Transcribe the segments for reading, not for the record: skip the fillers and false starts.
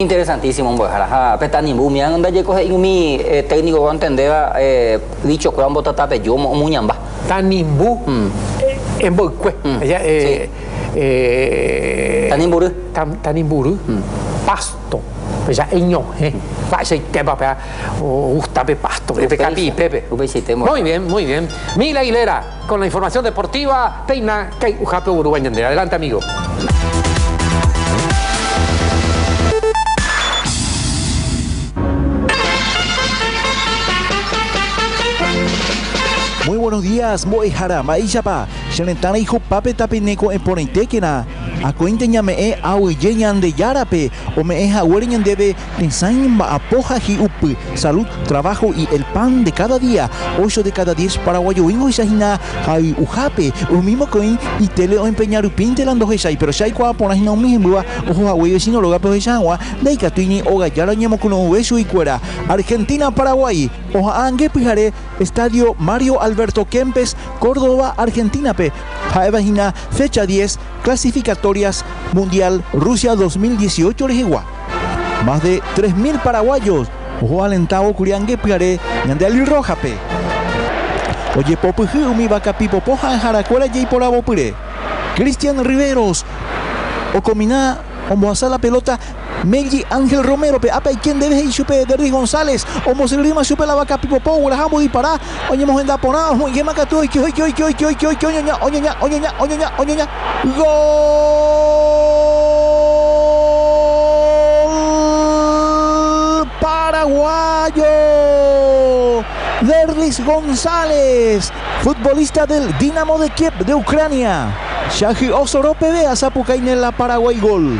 Interesantísimo mbo'ehára ha pe tanimbu umi ánga ndajeko he'i umi técnico ontendéva dichokuéra ombotatapeju omuñamba. Tanimbu emboykue. Tanimbury. Tanimbury. Pasto. Péicha eñohẽ. Mba'eichaitépa péva ogusta pe pasto, pe kapi'ipépe. Upeichaite mbo'ehára. Muy bien, muy bien. Mil Aguilera, con la información deportiva, péina kai'uhápe oguerúva ñande. Adelante, amigo. Muy buenos días, mbo'ehára, mba'éichapa che retã reihupápe tapene ko'ẽ porãitékena, akóinte ñame'ẽ aguyje Ñandejárape ome'ẽ haguére ñandéve Tesãi mba'apo ha hi'upy, salud, trabajo y el pan de cada día, ocho de cada diez paraguayo oĩngo hecha hína hay'uhápe, umi mokõi itéle oempeña rupínte la ndohechái, pero che aikuaa porã hína umi hembýva oho hague ivecino rógape ohecha hag̃ua ndaikatúi ni ogajára oñemokunu'ũve chuguikuéra. Argentina, Paraguay, oha'ã ange pyhare Estadio Mario Alberto Kempes, Córdoba, Argentina-pe, ha'éva hína fecha diez clasificatorias Mundial Rusia 2018 rehegua. Más de 3.000 paraguayos oho alentávo kuri ange pyhare ñande Alirroja-pe. Ojepopyhy umi vakapipopo ha'eharakuéra jeiporavopyre. Cristian Riveros okomina ombohasa la pelota Melly Ángel Romero-pe, ápe aike ndéve he'i chupe Derlis González, ombosyrýma chupe la vakapipopo ogueraha ombodipara, oñemohenda porã, omoingéma katu oike oike oike oike oike oike oñoña oñoña oñoña oñoña oñoña Gol paraguayo! Derlis González, futbolista del Dinamo de Kiev de Ucrania. Shahy osoro peve asapukáine la Paraguay gol.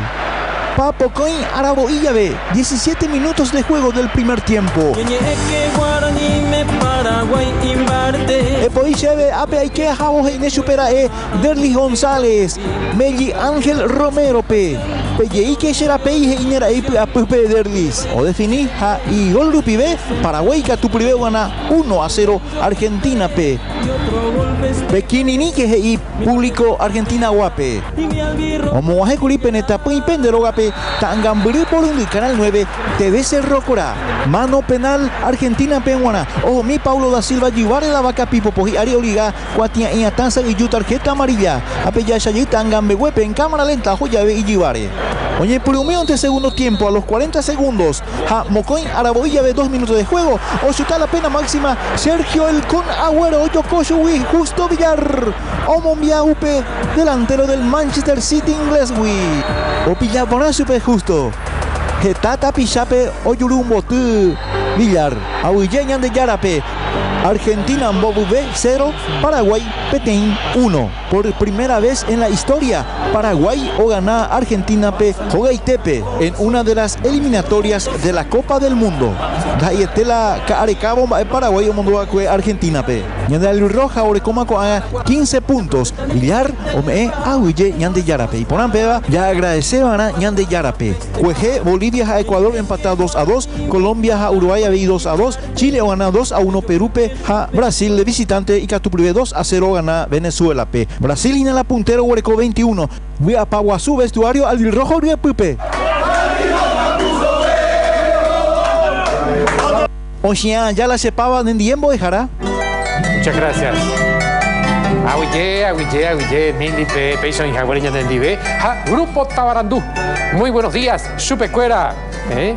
Pa pokõi aravo'i jave, 17 minutos de juego del primer tiempo. Epoi chéve ápe aike ahávo he'ine chupe ra'e Derlis González, Melly Ángel Romero-pe. Pejeíke che rapéi he'íne ra'e ipy'apýpe Derlis. Odefini ha igol rupive Paraguay ikatupyryve ogana uno a cero Argentina-pe. Pekirirĩke he'i público Argentina-guápe. Omog̃uahẽkuri pene tapỹipe nde rógape ta'angambyry porundy Canal 9 TV Cerro Corá. Mano penal Argentina-pe g̃uarã ohomi Paulo da Silva jyváre la vakapi popo hi'ári oliga kuatia'ĩ atã sa'yju tarjeta amarilla ha pe jahechajey ta'anga mbeguépe en cámara lenta oho jave ijyváre. Oñepyrũmi onte segundo tiempo a los 40 segundos ha mokõi aravo'i jave dos minutos de juego ochuta la pena máxima Sergio El Kun Agüero ojoko chugui Justo Villar omombia upe delantero del Manchester City inglés-gui. Opilla porã chupe Justo. Heta tapichápe ojurumboty Villar. Aguyje Ñandejárape. Argentina mbovyve cero, Paraguay peteĩ uno. Por primera vez en la historia, Paraguay ogana Argentina-pe hogaitépe en una de las eliminatorias de la Copa del Mundo. Ndaha'eiete la ka'arekávo mba'e Paraguay omondo va'ekue Argentina-pe. Ñande Albirroja orekóma ko'ágã 15 puntos. Villar ome'ẽ aguyje Ñandejárape. Iporã péva jaagradece va'erã Ñandejárape. Kuehe, Bolivia ha Ecuador empata dos a dos, Colombia ha Uruguay avei dos a dos, Chile ogana dos a uno Perúpe ha Brasil de visitante ikatupyve dos a cero ogana Venezuela-pe. Brasil hína la puntero oguereko 21. Vy'apa guasu vestuario albirrojo ryepýpe. Ochiã aja la che páva nendie mbo'ehára. Muchas gracias. Aguyje, aguyje, aguyje, Mili-pe, péicha oĩ haguére ñanendive ha Grupo Tavarandu. Muy buenos días, chupekuéra. Eh?